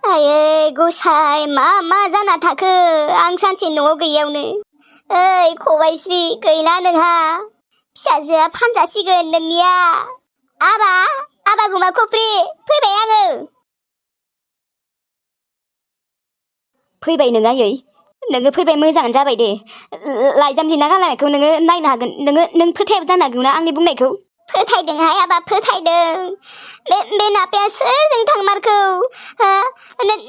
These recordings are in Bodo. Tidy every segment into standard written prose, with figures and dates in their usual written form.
आयै गसाय मा जाना थाखो आं सानसे न'आव गैयावनो। ओइ खबाइस्रि गैला नोंहा फिसाजोआ फानजासिगोन नोंनिया। आबा गुमा खफ्रि फैबाय आङो। फैबाय नों आयै नोङो फैबाय मोजाङानो जाबाय दे। लाइजाम लिरना गालांनायखौ नोङो नायनो हागोन। नों फोथायाबो जानो हागौ ना आंनि बुंनायखौ। फोथायदोंहाय आबा फोथायदों। बे नापाया सोरजों थांमारखौ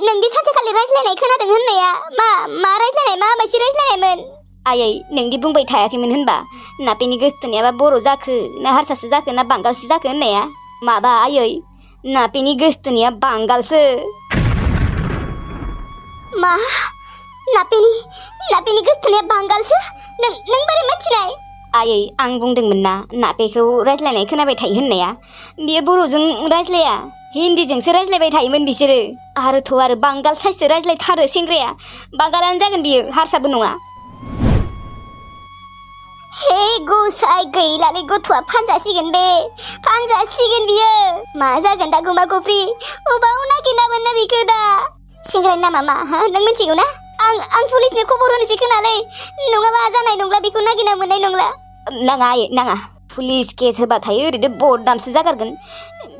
नोंदि सानसेखालि रायज्लायनाय खोनादों होननाया मा रायज्लायनाय मा बायदि रायज्लायनायमोन? आयै नोंदि बुंबाय थायाखैमोन होनबा नापेनि गोसथोनायाबा बर' जाखो ना हारसासो जाखो ना बांगालसो जाखो होननाया? माबा आयै नापेनि गोसथोनाया बांगालसो। मा नापेनि गोसथोनाया बांगालसो? नों बोरै मिथिनाय? आयै आं बुंदोंमोन ना नापेखौ रायज्लायनाय खोनाबाय थायो होननाया। बियो बर'जों रायज्लाया हिन्दीजोंसो रायज्लायबाय थायोमोन बिसोरो। आरो बांगाल साइससो रायज्लायथारो सेंग्राया। बांगालानो जागोन बियो हारसाबो नङा। हे गसाय गैलालै गथ'आ फानजासिगोन बे फानजासिगोन बियो। मा जागोन दा गुमा खफ्रि अबाव नागिरना मोननो बिखौ दा? सेंग्रानि नामा मा नों मिथिगौ ना? आं पुलिसनो खबर होनोसै खोनालै नङाबा जानाय नंला बेखौ नागिरना मोननाय नंला। नाङा आयै नाङा पुलिस केस होबाथाय ओरैनो बदनामसो जागारगोन।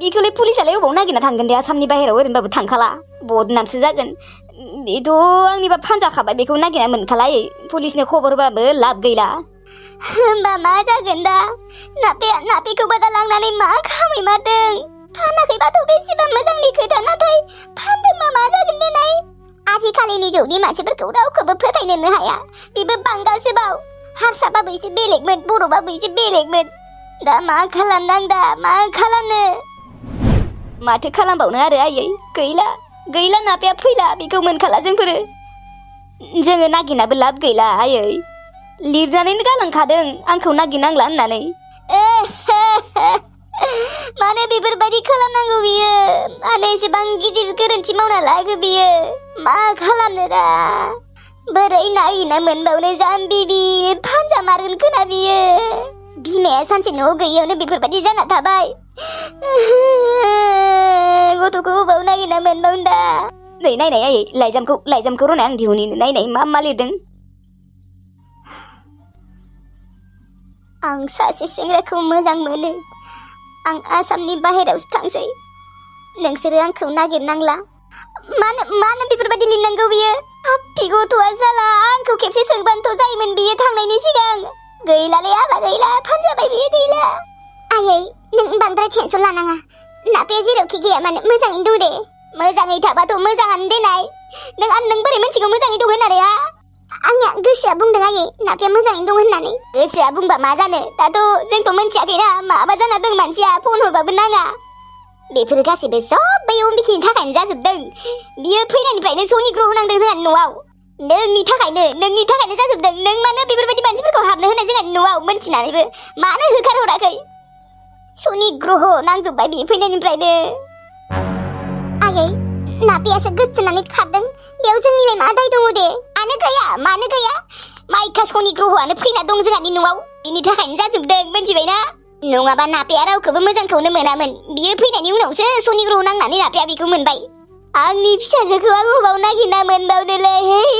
बेखौलाय पुलिसालाय अबाव नागिरना थांगोन दे आसामनि बाहेराव ओरैनोबाबो थांखाला बदनामसो जागोन। बेथ' आंनिबा फानजाखाबाय बेखौ नागिरना मोनखाला आयै पुलिसनो खबर होबाबो लाब गैला। होमबा मा जागोन दा? नापेखौबा दा लांनानै मा खालामहैमारदों? फानाखैबाथ' बेसेबा मोजांनि खोथा नाथाय फानदोंबा मा जागोन देनाय? आजिखालिनि जुगनि मानसिफोरखौ रावखौबो फोथायनोनो हाया। बेबो बांगालसोबाव हारसाबाबो एसे बेलेगमोन बर'बाबो एसे बेलेगमोन। दा मा खालामनो आं दा मा खालामनो? माथो खालामबावनो आरो आयै गैला नापेया फैला बेखौ मोनखाला जोंफोरो। जोङो नागिरनाबो लाब गैला आयै लिरनानैनो गालांखादों आंखौ नागिरनांला होननानै। मानो बेफोरबायदि खालामनांगौ बियो? मानो एसेबां गिदिर गोरोन्थि मावना लाखो बियो? मा खालामनो दा? बोरै नागिरना मोनबावनो जाम्बि फानजामारगोन खोना बियो। बिमाया सानसे न'आव गैयियावनो बेफोरबायदि जाना थाबाय। गथ'खौ अबाव नागिरना मोनबावनो दा? नै नायनाय आयै लाइजामखौ रनाय आं दिहुनि नायनाय मा लिरदों। आं सासे सेंग्राखौ मोजां मोनो। आं आसामनि बाहेरायावसो थांसै। नोंसोरो आंखौ नागिरनांला। मानो बेफोरबायदि लिरनांगौ बियो? हाप्पि गथ'आ जाला आंखौ खेबसे सोंबानोथ' जायोमोन बियो थांनायनि सिगां। गैलालै आबा गैला फानजाबाय बियो गैला। आयै नों बांद्राय टेनसन लानाङा। नापेया जेरावखि गैया मानो मोजाङैनो दं दे। मोजाङै थाबाथ' मोजाङानो देनाय। नों बोरै मिथिगौ मोजाङै दं होननानै हा? आंनिया गोसोआ बुंदों आयै नापेया मोजाङैनो दं होननानै। गोसोआ बुंबा मा जानो दाथ' जोंथ' मिथियाखैना माबा जाना दं मानसिया फन हरबाबो नाङा। बेफोर गासैबो सब बै अम्बिकिनि थाखायनो जाजोबदों। बियो फैनायनिफ्रायनो सनि ग्रह नांदों जोंहानि न'आव। नोंनि थाखायनो जाजोबदों। नों मानो बेफोरबायदि मानसिफोरखौ हाबनो होनाय जोंहानि न'आव मोनथिनानैबो मानो होखारहराखै? सनि ग्रह नांजोबबाय बियो फैनायनिफ्रायनो। आयै नापेयासो गोसथोनानै खारदों बेयाव जोंनिलाय मा दाय दङ दे? मानो गैया माइका सनि ग्रहआनो फैना दं जोंहानि न'आव। बिनि थाखायनो जाजोबदों मोनथिबायना? नङाबा नापेया रावखौबो मोजांखौनो मोनामोन। बियो फैनायनि उनावसो सनि ग्रह नांनानै नापेया बेखौ मोनबाय। आंनि फिसाजोखौ आं अबाव नागिरना मोनबावनोलै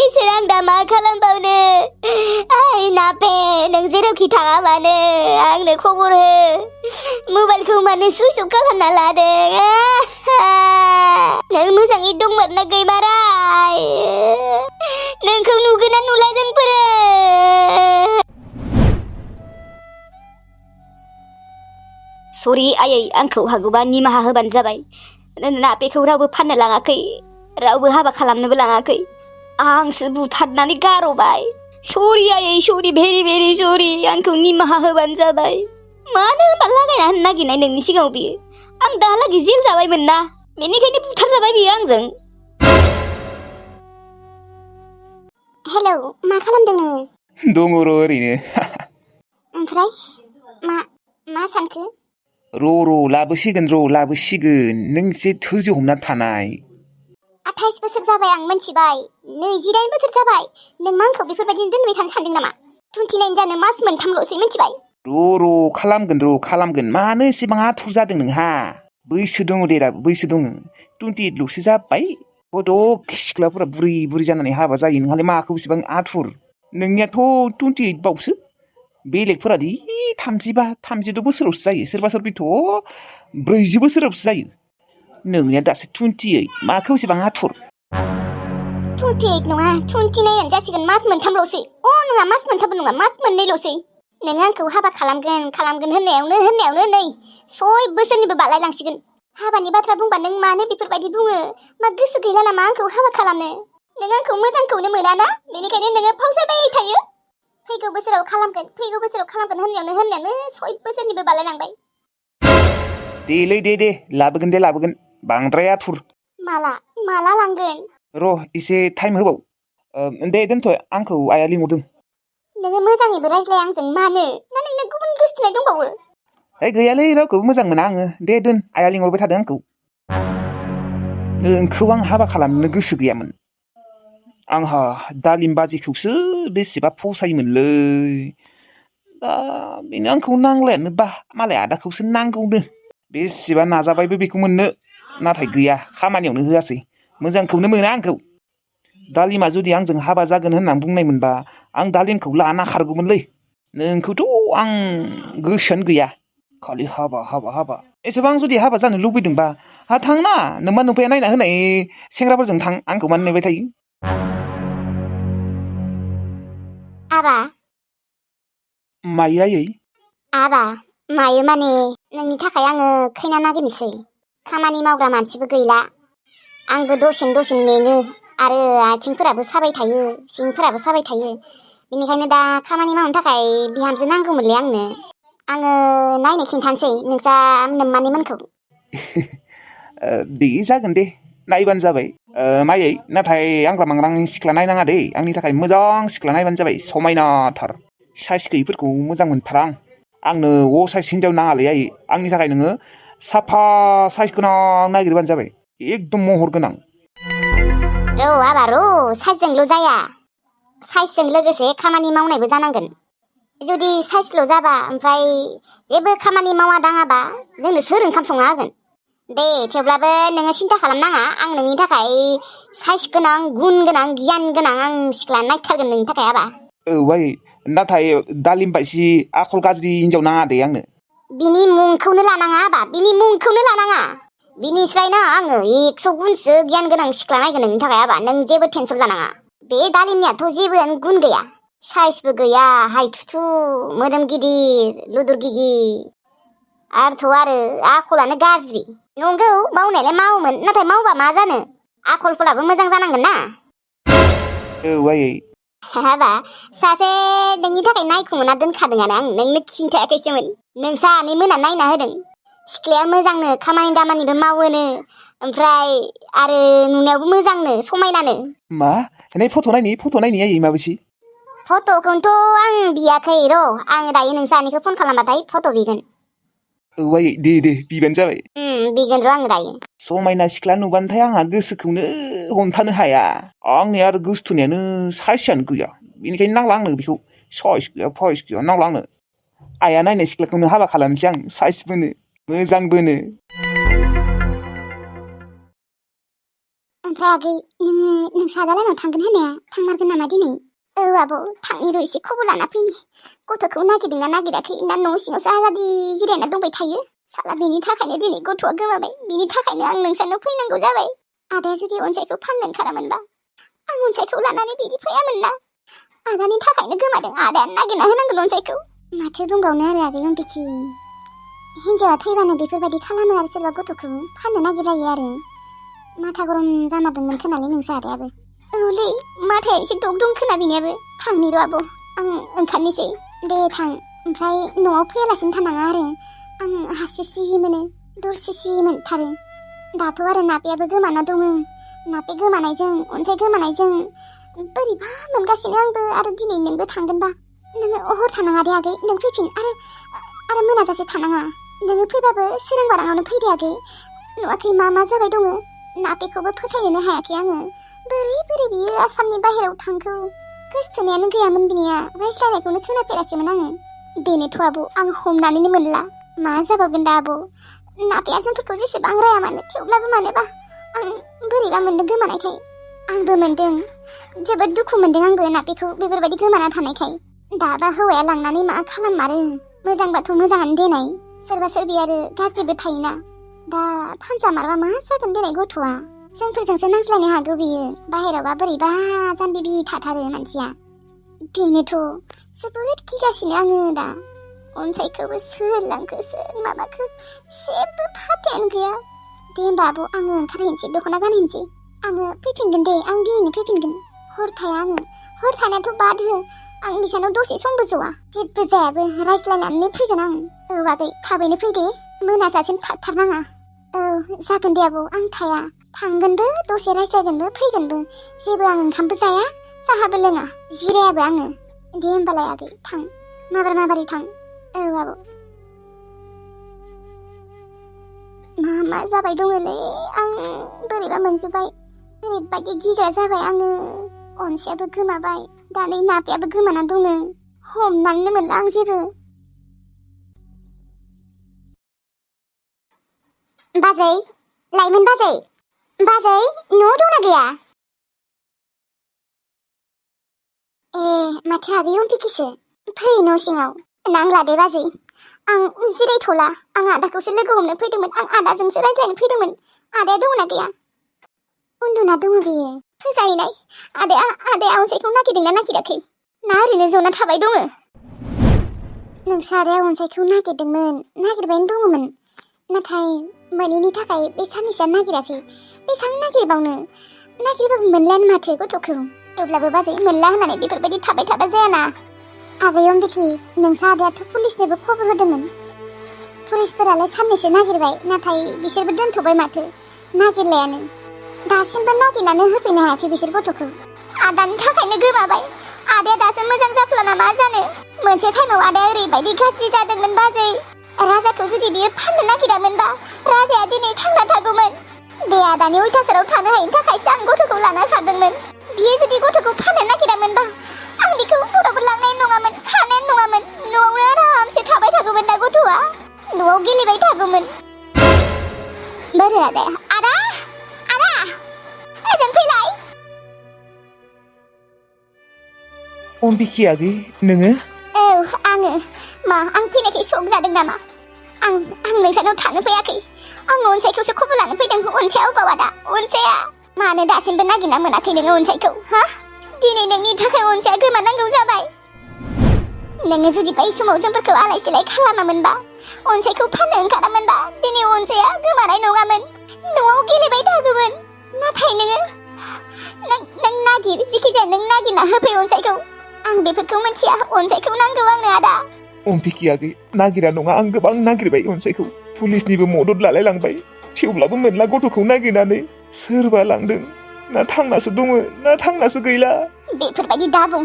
इसोर आं दा मा खालामबावनो? ओइ नापे नों जेरावखि थाङा मानो आंनो खबर हो। मबाइलखौ मानो सुइस अफ खालामना लादों? नों मोजाङै दंमार ना गैमाराय? नोंखौ नुगोन ना नुला जोंफोरो? सरि आयै आंखौ हागौबा निमाहा होबानो जाबाय। नापेखौ रावबो फाननो लाङाखै रावबो हाबा खालामनोबो लाङाखै। आंसो बुथारनानै गार'बाय। सरि आयै सरि भेरि भेरि सरि आंखौ निमाहा होबानो जाबाय। मानो होनबा लागायना होनो नागिरनाय नोंनि सिगाङाव बियो? आं दाहालागै जेल जाबायमोन ना बेनिखायनो बुथारजाबाय बियो आंजों। हेलौ मा खालामदों नोङो? दङ र' ओरैनो। ओमफ्राय मा सानखो? लाबोसिगोन नों एसे धोर्ज हमना थानाय। 28 बोसोर जाबाय आं मोनथिबाय। 29 बोसोर जाबाय। नों मा आंखौ बेफोरबायदिनो दोनबाय थानो सानदों नामा? 29 जानो मास मोनथामल'सै मोनथिबाय। खालामगोन मानो एसेबां आथुर जादों नोंहा? बैसो दङ दे दाबो बैसो दङ 28ल'सो जाबाय। बड' सिख्लाफोरा बुरि बुरि जानानै हाबा जायो नोंहालाय माखौ बेसेबां आथुर नोंनियाथ' 28 बावसो बेलेगफोरादि 32 बोसोरावसो जायो सोरबा सोरबिथ' 40 बोसोरावसो जायो नोंनिया दासो 28 माखौ बेसेबां आथुर 28 नङा 29 जासिगोन मास मोनथामल'सै नङा मास मोनथामबो नङा मास मोननैल'सै नों आंखौ हाबा खालामगोन होननायावनो नै 6 बोसोरनिबो बारलायलांसिगोन हाबानि बाथ्रा बुंबा नों मानो बेफोरबायदि बुङो मा गोसो गैला नामा आंखौ हाबा खालामनो नों आंखौ मोजांखौनो मोनाना बेनिखायनो नोङो फावसायबाय थायो फैगौ बोसोराव खालामगोन होननायावनो 6 बोसोरनिबो बारलायलांबाय दे लाबोगोन बांद्राय आथुर माला लांगोन र' एसे टाइम होबाव दे दोनथ' आंखौ आइया लिंहरदों नोङो मोजाङैबो रायज्लाय आंजों मानो ना नोंनो गुबुन गोसोथोनाय दंबावो गैयालै रावखौबो मोजां मोना आङो दे दोन आइया लिंहरबाय थादों आंखौ नोंखौ आं हाबा खालामनो गोसो गैयामोन आंहा दालिम बाजिखौसो बेसेबा फसायोमोनलै दा बेनो आंखौ नांलायानो बा मालाय आदाखौसो नांगौनो बेसेबा नाजाबायबो बेखौ मोननो नाथाय गैया खामानियावनो होआसै मोजांखौनो मोना आंखौ दालिमा जुदि आंजों हाबा जागोन होननानै बुंनायमोनबा आं दालिमखौ लाना खारगौमोनलै नोंखौथ' आं गोसोआनो गैया खालि हाबा एसेबां जुदि हाबा जानो लुबैदोंबा थांना नोंमा नोमफाया नायना होनाय सेंग्राफोरजों थां आंखौ मानो नेबाय थायो आबा मायो आयै आबा मायो माने नोंनि थाखाय आङो खैना नागिरनोसै खामानि मावग्रा मानसिबो गैला आंबो दसेनो मेङो आरो आथिंफोराबो साबाय थायो सिंफोराबो साबाय थायो बेनिखायनो दा खामानि मावनो थाखाय बिहामजो नांगौमोनलै आङो नायनो खिन्थानोसै नोंसा नोम्मानिमोनखौ दे जागोन दे नायबानो जाबाय मायै नाथाय आंग्रा मांग्रां सिख्ला नायनाङा दे आंनि थाखाय मोजां सिख्ला नायबानो जाबाय समायनाथार साइज गैयिफोरखौ मोजां मोनथारा आंनो साइज हिनजाव नाङालै आयै आंनि थाखाय नोङो साफा साइज गोनां नागिरबानो जाबाय एकदम महर गोनां आबा साइजजोंल' जाया साइजजों लोगोसे खामानि मावनायबो जानांगोन जुदि साइजल' जाबा ओमफ्राय जेबो खामानि मावा दाङाबा जोंनो सोर ओंखाम संना होगोन दे थेवब्लाबो नोङो सिन्था खालामनाङा आं नोंनि थाखाय साइज गोनां गुन गोनां गियान गोनां आं सिख्ला नायथारगोन नोंनि थाखाय आबा आयै नाथाय दालिम बायसि आखल गाज्रि हिनजाव नाङा दे आंनो बिनि मुंखौनो लानाङा आबा बिनि मुंखौनो लानाङा बिनिस्रायना आङो 100 गुनसो गियान गोनां सिख्ला नायगोन नोंनि थाखाय आबा नों जेबो टेनसन लानाङा बे दालिमनियाथ' जेबोआनो गुन गैया साइजबो गैया हायथुथु मोदोम गिदिर लुदुर गिगि आरो आखलानो गाज्रि नंगौ मावनायालाय मावोमोन नाथाय मावबा मा जानो आखलफोराबो मोजां जानांगोन ना आयै हाबा सासे नोंनि थाखाय नायखुमोना दोनखादोंआनो आं नोंनो खिन्थायाखैसोमोन नोंसानि मोना नायना होदों सिख्लाया मोजांनो खामानि दामानिबो मावोनो ओमफ्राय आरो नुनायावबो मोजांनो समायनानो मा फट' नायनि आयै माबायसि फट'खौथ' आं बियाखै आं दायो नोंसानिखौ फन खालामबाथाय फट' बिगोन आयै दे बिबानो जाबाय बिगोन आं दायो समायना सिख्ला नुबानोथाय आंहा गोसोखौनो हमथानो हाया आंनि आरो गोसोथोनायानो साइसआनो गैया बेनिखायनो नांला आंनो बेखौ साइस गैया नांला आंनो आइया नायनाय सिख्लाखौनो हाबा खालामनोसै आं साइसबोनो मोजांबोनो ओमफ्राय आगै नोंसा आदालानाव थांगोन होननाया थांमारगोन नामा दिनै आब' थांनि एसे खबर लाना फैनि गथ'खौ नागिरदोंना नागिराखै ना न' सिङावसो आजादि जिरायना दंबाय थायो साला बेनि थाखायनो दिनै गथ'आ गोमाबाय बिनि थाखायनो आं नोंसानाव फैनांगौ जाबाय आदाया जुदि अनसायखौ फाननो ओंखारामोनबा आं अनसायखौ लानानै बिदि फैयामोन ना आदानि थाखायनो गोमादों आदायानो नागिरना होनांगोन अनसायखौ माथो बुंबावनो आरो आगै अम्बिखि हिन्जावा थैबानो बेफोरबायदि खालामो आरो सोरबा गथ'खौ फाननो नागिरलायो आरो माथा गरम जामारदोंमोन खोनालै नोंसा आदायाबो औलै माथाया एसे दं खोना बिनियाबो थांनि र' आब' आं ओंखारनोसै दे थां ओमफ्राय न'आव फैयालासिनो थानाङा आरो आं हासुसि मोनो दरसिसि मोनथारो दाथ' आरो नापेयाबो गोमाना दङ नापे गोमानायजों अनसाय गोमानायजों बोरैबा मोनगासिनो आंबो आरो दिनै नोंबो थांगोनबा नोङो हर थानाङा दे आगै नों फैफिन आरो मोनाजासे थानाङा नोङो फैबाबो सोरां बाराङावनो फैदे आगै नुवाखै मा जाबाय दङ नापेखौबो फोथायनोनो हायाखै आङो बोरै बियो आसामनि बाहेरायाव थांखो गोसोथोनायानो गैयामोन बिनिया रायज्लायनायखौनो खोनाफेराखैमोन आङो बेनोथ' आब' आं हमनानैनो मोनला मा जाबावगोन दा आब' नापेया जोंफोरखौ जेसेबां राया मानो थेवब्लाबो मानोबा आं बोरैबा मोनदों गोमानायखाय आंबो मोनदों जोबोद दुखु मोनदों आंबो नाफेखौ बेफोरबायदि गोमाना थानायखाय दाबा हौवाया लांनानै मा खालाममारो मोजांबाथ' मोजाङानो देनाय सोरबा सोरबि आरो गाज्रिबो थायोना दा फानजा मारबा मा जागोन देनाय गथ'आ जोंफोरजोंसो नांज्लायनो हागौ बियो बाहेरावबा बोरैबा जाम्बिबि थाथारो मानसिया बेनोथ' जोबोद गिगासिनो आङो दा अनसायखौबो सोर लांखो सोर माबाखो जेबो फाथायानो गैया दे होमबा आब' आङो ओंखारहैनोसै दख'ना गानहैनोसै आङो फैफिनगोन दे आं दिनैनो फैफिनगोन हर थाया आङो हर थानायाथ' बाद हो आं बिसानाव दसे समबो ज'आ जेबो जायाबो रायज्लायनानै फैगोन आं औ आगै थाबैनो फै दे मोनाजासिम थाथारनाङा औ जागोन दे आब' आं थाया थांगोनबो दसे रायज्लायगोनबो फैगोनबो जेबो आं ओंखामबो जाया साहाबो लोङा जिरायाबो आङो दे होमबालाय आगै थां माबारै थां औ आब' मा जाबाय दङलै आं बोरैबा मोनजोब्बाय ओरैबायदि गिग्रा जाबाय आङो अनसायाबो गोमाबाय दा नै नाफेयाबो गोमाना दङ हमनानैनो मोनला आं जेबो बाजै लाइमोन बाजै न'आव दंना गैया ए माथो आगै अम्पिकिसो फै न' सिङाव नांला दे बाजै आं जिरायथ'ला आं आदाखौसो लोगो हमनो फैदोंमोन आं आदाजोंसो रायज्लायनो फैदोंमोन आदाया दंना गैया उन्दुना दङ बेयो फैजाहैनाय आदाया अनसायखौ नागिरदोंना नागिराखै ना ओरैनो जना थाबाय दङ नोंसा आदाया अनसायखौ नागिरदोंमोन नागिरबायनो दङमोन नाथाय मोनैनि थाखाय बे साननैसोआ नागिराखै बेसेबां नागिरबावनो नागिरबाबो मोनलायानो माथो गथ'खौ थेवब्लाबो बाजै मोनला होननानै बेफोरबायदि थाबाय थाबा जायाना आगै अम्बिखि नोंसा आदायाथ' पुलिसनोबो खबर होदोंमोन पुलिसफोरालाय साननैसो नागिरबाय नाथाय बिसोरबो दोनथ'बाय माथो नागिरलायानो दासिमबो नागिरनानै होफैनो हायाखै बिसोर गथ'खौ आदानि थाखायनो गोमाबाय आदाया दासो मोजां जाफ्लाना मा जानो मोनसे टाइमाव आदाया ओरैबायदि गाज्रि जादोंमोन बाजै राजाखौ जुदि बियो फाननो नागिरामोनबा राजाया दिनै थांना थागौमोन बे आदानि अयथासाराव थानो हायिनि थाखायसो आं गथ'खौ लाना खारदोंमोन बियो जुदि गथ'खौ फाननो नागिरामोनबा आं बेखौ हरावबो लांनाय नङामोन खानायानो नङामोन न'आवनो आरामसे थाबाय थागौमोन ना गथ'आ न'आव गेलेबाय थागौमोन बोरो आदाया आदा ओजों फैलाय अम्बिखि आगै नोङो औ आङो मा आं फैनायखाय शक जादों नामा आं नोंसानाव थानो फैयाखै आं अनसायखौसो खबर लानो फैदों अनसाया अबाव आदा अनसाया मानो दासिमबो नागिरना मोनाखै नोङो अनसायखौ हा दिनै नोंनि थाखाय अनसाया गोमानांगौ जाबाय नोङो जुदि बै समाव जोंफोरखौ आलाय सिलाय खालामामोनबा अनसायखौ फाननो ओंखारामोनबा दिनै अनसाया गोमानाय नङामोन न'आव गेलेबाय थागौमोन नाथाय नों नागिर जिखिजाया नों नागिरना होफै अनसायखौ आं बेफोरखौ मिथिया अनसायखौ नांगौ आंनो आदा अम्बिखि आगै नागिरा नङा आं गोबां नागिरबाय अनसायखौ पुलिसनिबो मदद लालाय लांबाय थेवब्लाबो मोनला गथ'खौ नागिरनानै सोरबा लांदों ना थांनासो दङ ना थांनासो गैला बेफोरबायदि दा बुं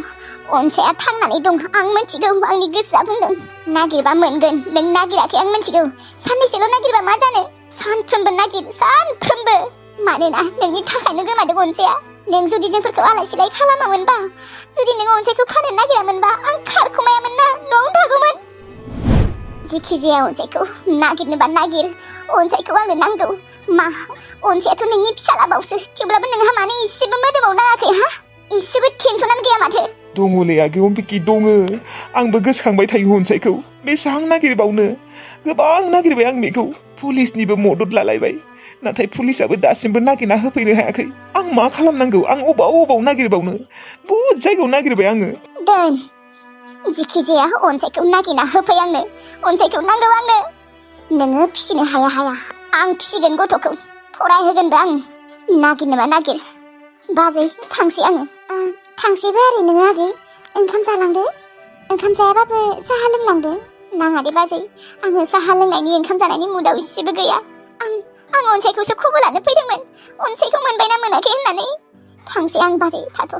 अनसाया थांनानै दं आं मिथिगौ आंनि गोसोआ बुंदों नागिरबा मोनगोन नों नागिराखै आं मिथिगौ साननैसोल' नागिरबा मा जानो सानफ्रोमबो नागिर सानफ्रोमबो मानोना नोंनि थाखायनो गोमादों अनसाया नों जुदि जोंफोरखौ आलाय सिलाय खालामामोनबा जुदि नों अनसायखौ फाननो नागिरामोनबा आं खारखुमायामोन ना न'आवनो थागौमोन जिखिजाया अनसायखौ नागिरनोबा नागिर अनसायखौ आंनो नांगौ मा अनसायाथ' नोंनि फिसालाबावसो थेवब्लाबो नोंहा मानो इसेबो मोदोमाव नाङाखै हा इसेबो टेनसनानो गैया माथो दङलै आगै अम्बिखि दङ आंबो गोसोखांबाय थायो अनसायखौ बेसेबां नागिरबावनो गोबां नागिरबाय आं बेखौ पुलिसनिबो मदद लालायबाय नाथाय पुलिसाबो दासिमबो नागिरना होफैनो हायाखै आं मा खालामनांगौ आं अबाव नागिरबावनो बहुद जायगायाव नागिरबाय आङो दोन जिखिजाया अनसायखौ नागिरना होफै आंनो अनसायखौ नांगौ आंनो नोङो फिसिनो हाया आं फिसिगोन गथ'खौ फरायहोगोनबो आं नागिरनोबा नागिर बाजै थांसै आङो थांसैबो आरो नोङो आगै ओंखाम जालांदो ओंखाम जायाबाबो साहा लोंलांदो नाङा दे बाजै आङो साहा लोंनायनि ओंखाम जानायनि मुदाव इसेबो गैया आं अनसायखौसो खबर लानो फैदोंमोन अनसायखौ मोनबायना मोनाखै होननानै थांसै आं बाजै थाथ'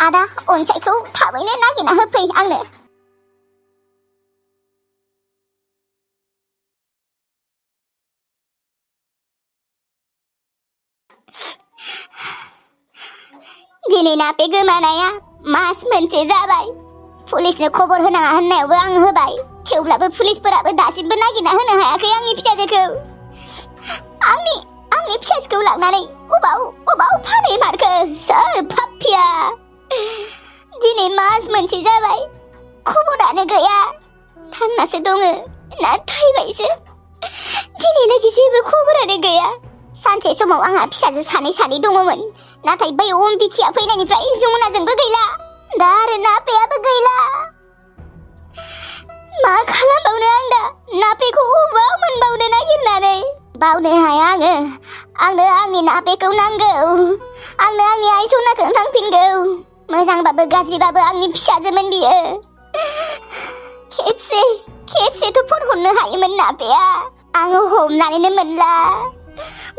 आदा अनसायखौ थाबैनो नागिरना होफै आंनो दिनै नाफे गोमानाया मास मोनसे जाबाय पुलिसनो खबर होनाङा होननायावबो आं होबाय थेवब्लाबो पुलिसफोराबो दासिमबो नागिरना होनो हायाखै आंनि फिसाजोखौ आंनि फिसाजोखौ लांनानै अबाव फानहैमारखो सोर पाप्पिया दिनै मास मोनसे जाबाय खबरानो गैया थांनासो दङ ना थैबायसो दिनैलागि जेबो खबरानो गैया सानसे समाव आंहा फिसाजो सानै दङमोन नाथाय बै अम्बिकिया फैनायनिफ्राय जमुनाजोंबो गैला दा आरो नापेयाबो गैला मा खालामबावनो आं दा नापेखौ अबाव मोनबावनो नागिरनानै बावनो हाया आंनो आंनि नापेखौ नांगौ आंनो आंनि आइ सनाखौ नांफिनगौ मोजांबाबो गाज्रिबाबो आंनि फिसाजोमोन बियो खेबसेथ' फन हरनो हायोमोन नापेया आङो हमनानैनो मोनला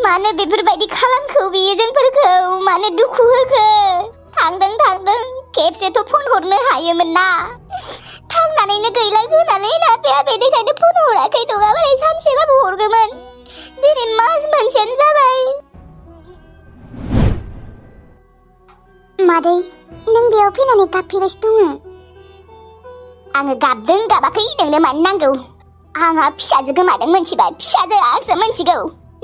मानो बेफोरबायदि खालामखो बियो जोंफोरखौ मानो दुखु होखो थांदों खेबसेथ' फन हरनो हायोमोन ना थांनानैनो गैला होनानै नापेया बेनिखायनो फन हराखै नङाबालाय सानसेबाबो हरगौमोन दिनै मास मोनसेयानो जाबाय मादै नों बेयाव फैनानै गाबफैबायसो दङ आङो गाबदों गाबाखै नोंनो मानो नांगौ आंहा फिसाजो गोमादों मोनथिबाय फिसाजो आंसो मोनथिगौ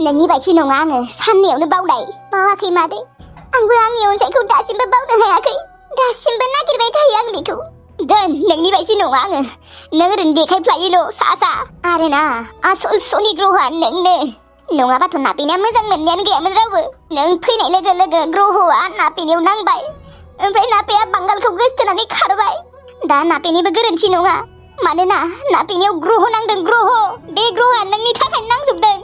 नोंनि बायदि नङा आङो साननैयावनो बावाखै मादै आंबो आंनि अनजायखौ दासिमबो बावनो हायाखै दासिमबो नागिरबाय थायो आं बेखौ दोन नोंनि बायदि नङा आङो नों ओरैनो देखायफ्लायोल' सा आरो ना आसल सनि ग्रहआ नोंनो नङाबाथ' नापेनिया मोजां मोननायानो गैयामोन रावबो नों फैनाय लोगो लोगो ग्रहआ नापेनियाव नांबाय ओमफ्राय नापेया बांगालखौ गोसथोनानै खारबाय दा नापेनिबो गोरोन्थि नङा मानोना नापेनियाव ग्रह नांदों ग्रह बे ग्रहआ नोंनि थाखायनो नांजोबदों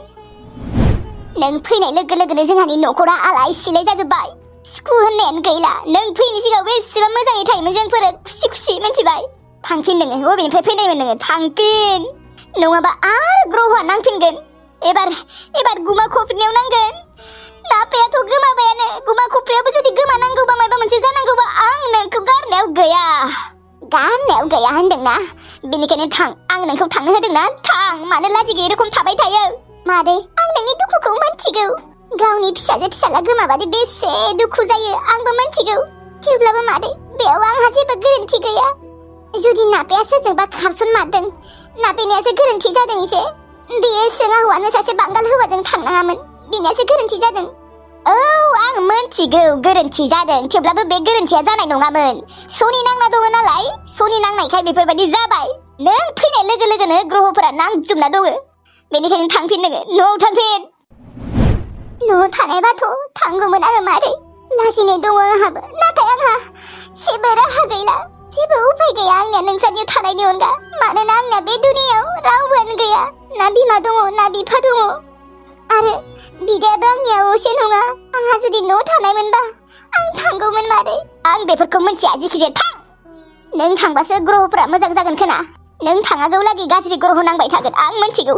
नों फैनाय लोगो लोगोनो जोंहानि न'खरा आलाय सिलाय जाजोब्बाय सुखु होननायानो गैला नों फैनो सिगाङाव बेसेबां मोजाङै थायोमोन जोंफोरो खुसि मोनथिबाय थांफिन नोङो बबेनिफ्राय फैनायमोन नोङो थांफिन नङाबा आरो ग्रहआ नांफिनगोन एबार गुमा खफ्रिनायाव नांगोन नापेयाथ' गोमाबायानो गुमा खफ्रियाबो जुदि गोमानांगौबा माबा मोनसे जानांगौबा आं नोंखौ गारनायाव गैया होनदोंना बेनिखायनो थां आं नोंखौ थांनो होदोंना थां मानो लाजि गैयै रखम थाबाय थायो मादै आं नोंनि दुखुखौ मोनथिगौ गावनि फिसाला गोमाबादि बेसे दुखु जायो आंबो मोनथिगौ थेवब्लाबो मादै बेयाव आंहा जेबो गोरोन्थि गैया जुदि नापेया सोरजोंबा खारसनमारदों नापेनियासो गोरोन्थि जादों एसे बेयो सोङा हौवानो सासे बांगाल हौवाजों थांनाङामोन बेनियासो गोरोन्थि जादों औ आं मोनथिगौ गोरोन्थि जादों थेवब्लाबो बे गोरोन्थिया जानाय नङामोन सनि नांना दङ नालाय सनि नांनायखाय बेफोरबायदि जाबाय नों फैनाय लोगो लोगोनो ग्रहफोरा नांजोबना दङ बेनिखायनो थांफिन नोङो न'आव थांफिन न'आव थानायबाथ' थांगौमोन आरो मारै लाजिनाय दङ आंहाबो नाथाय आंहा जेबो राहा गैला जेबो उपाय गैया आंनिया नोंसोरनियाव थानायनि अनगा मानोना आंना बे दुनियाव रावबोआनो गैया ना बिमा दङ ना बिफा दङ आरो बिदायाबो आंनिया असे नङा आंहा जुदि न' थानायमोनबा आं थांगौमोन मादै आं बेफोरखौ मिथिया जिखिजाया थां नों थांबासो ग्रहफोरा मोजां जागोन खोना नों थाङागौ लागै गाज्रि ग्रह नांबाय थागोन आं मिथिगौ